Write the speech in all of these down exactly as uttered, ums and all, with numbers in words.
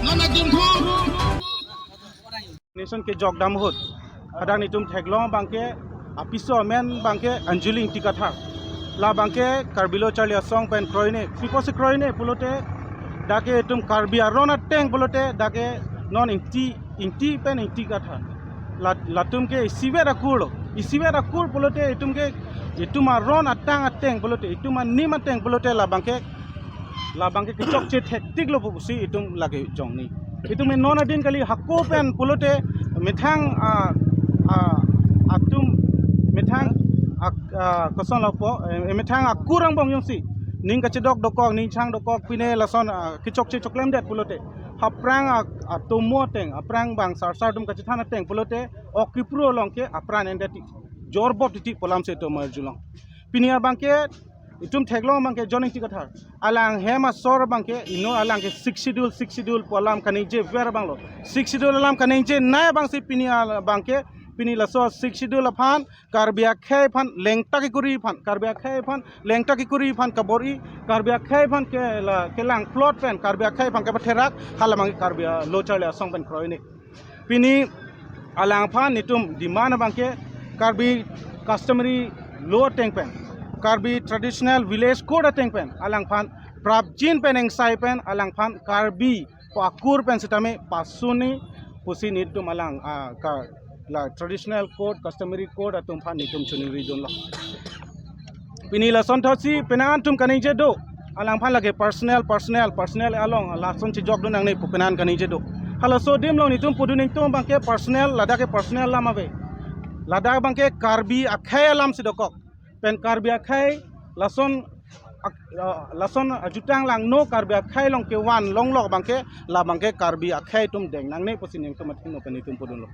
Nana Jumhu. Nation kejok dam ahut. Hadak nelitum theklong abangke, apiso amen abangke Anjali Ingti Kathar. La abangke Karbi Lo Charli Asong pen kroine. Pi apotsi kroine pulote, dak ke itum Karbi aron ateng pulote, dak ke non Ingti, Ingti pen Ingti Kathar. La, latum ke isivet akur lo. Isivet akur pulote itum ke, itum aron atang ateng pulote, itum anim ateng pulote la abangke, la abangke kechokche thektik lo pusi itum lake jongni. Itum non adin kali hako pen pulote methang, ah, ah, atum methang ak-, ah, koson lapu, eh, methang akur angbong jongsi ning kachedok dokok, ning chang dokok, pine lason, ah, kechokche choklemdet pulote, aphrang ak-, atomo ateng, aphrang bang sarsar atum kachethan ateng pulote, ok kipru along ke apran endet ti, jorbop titi pu alamsi itum arjulong. Pini abangke itum theklong abangke John Ingti Kathar. Alang hem asor abangke, inut alang ke Sixth Schedule, Sixth Schedule pu alam kaningje ver abang lo. Sixth Schedule alam kaningjenei abangsi pini al-, abangke, pini laso Sixth Schedule aphan, Karbi akhei aphan, lengtak ikuri aphan, Karbi akhei aphan, lengtak ikuri aphan kabor-i, Karbi akhei aphan ke la, kelang plot pen, Karbi akhei aphan kepatherak, hala abangke Karbi, ah, Lo Charli Asong pen kroine. Pini alangphan nelitum demand abangke Karbi customary law ateng pen, Karbi traditional village code ateng pen, alangphan prapjin pen engsai pen, alangphan Karbi pu akur pen sitame pasunji pusi nelitum alang, ah, ka, la traditional code, customary code atum aphan nelitum choningri dunlo. Pini lason thotsi penang atum kaningje do. Alangphan lake personal, personal, personal along lason chejok dun nangne pu penang kaningje do. Halaso adim along nelitum pudun ingtung abangke personal, ladak ke personal alam ave. Ladak abangke Karbi akhei alamsi dokok. Pen Karbi akhei lason ak-, ah, lason ajutang langno Karbi akhei along kevan longlok abangke, la abangke Karbi akhei atum deng nangne pusi nelitum athengno pen nelitum pudunlo.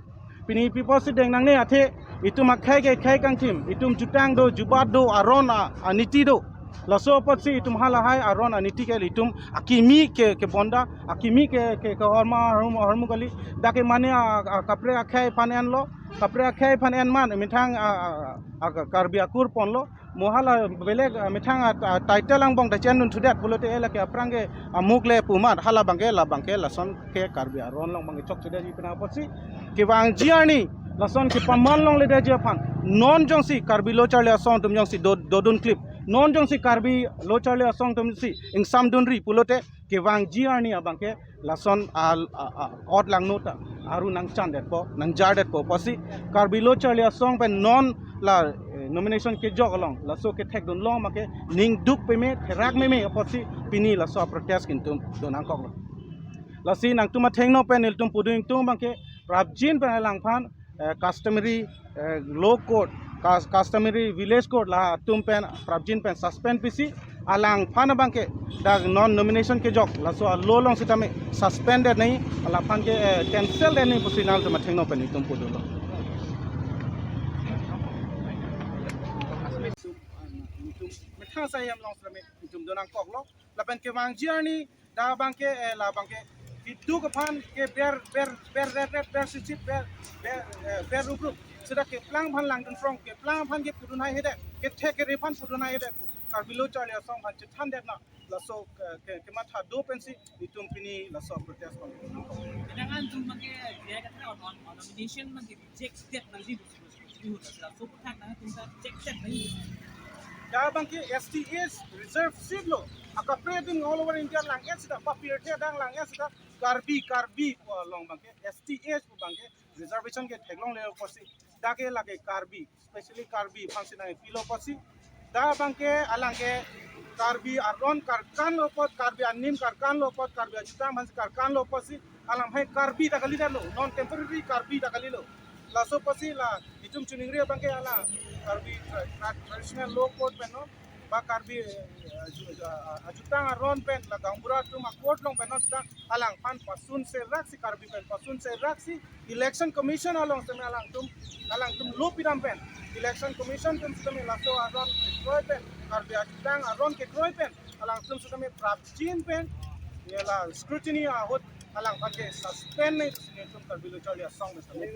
Pini pi apotsi deng nangne athe, itum akhei ke khei kangthim, itum jutang do, jubat do, aron a, aniti do. Laso apotsi itum halahai aron aniti ke itum akimi ke, kebonda, akimi ke, ke, ke horma, hormu, hormu kali, dak ke mane a, a, kaprek akhei aphan enlo, kaprek akhei aphan en man, methang a, a, a, Karbi akur ponlo, mo hala belek, ah, methang a, a, title angbong ta chenun thudet pulote lake aphrang ke amuk le pu amat, hala abangke, la abangke lason ke Karbi aron along abangke chokchedetji pina apotsi kevangji arni lason kepaman longledetji aphan, non jongsi Karbi Lo Charli Asong atum jongsi do, dodun klip, non jongsi Karbi Lo Charli Asong atum si ingsamdunri pulote kevangji arni abangke lason al, a, a, ot langno ta aru nangchandetpo, nangjardetpo pusi Karbi Lo Charli Asong pen non la, eh, nomination kejok along laso kethekdun long make ningduk peme, therak meme apotsi pini laso protest nelitum do nangkoklo. Lasi nangtum athengno pen nelitum pudun ingtung abangke prapjin pen alangphan, eh, customary, eh, law code, cus-, customary village code la atum pen prapjin pen suspend pisi, alangphan abangke dak non nomination kejok laso a-law along sitame suspended nangji, alangphan ke, eh, cancel detji pusi nangtum athengno pen nelitum pudunlo. Methang asai hem along sitame nelitum do nangkoklo. Lapen kevangji arni dak abangke, eh, la abangke keduk aphan ke ber, ber, ber ret ret, ber sitsit, ber, ber, eh, ber rup rup. Seta keplang aphan langdun phrong, keplang aphan ke pudun haihedet, kethek kere aphan pudun haihedet pu Karbi Lo Charli Asong aphan chethandet na laso ke, ke, kematha do pensi nelitum pini laso protest kon. Penang atum abangke, ya, kata on, on, nomination abangke reject det nangji. Dak abangke S T H reserve seat lo. Akaprek adim all over India lang-et seta, papirthe adang lang-et seta, Karbi, Karbi pu along abangke, S T H pu abangke reservation ketheklongle apotsi, dak ke lake Karbi, specially Karbi aphansi nangpilo apotsi, dak abangke alang ke Karbi aron karkanlo apot, Karbi anim karkanlo apot, Karbi ajutang aphansi karkanlo apotsi, alang hai Karbi ta kalidetlo, non temporary Karbi ta kalilo. Laso apotsi la itum choningri abangke hala Karbi tra-, tra-, traditional law court pen non, ba Karbi, eh, aju-, aju-, ajutang aron pen, la gaonbura atum a-court along pen non seta alangphan pasun seraksi, Karbi pen pasun seraksi, Election Commission along sitame alangtum, alangtum law pidam pen, Election Commission atum sitame laso aron kekroi pen, Karbi ajutang aron kekroi pen alangtum sitame prapjin pen, ya la scrutiny ahut alangphan ke suspend nangji pusi nelitum Karbi Lo Charli Asong pen sitame.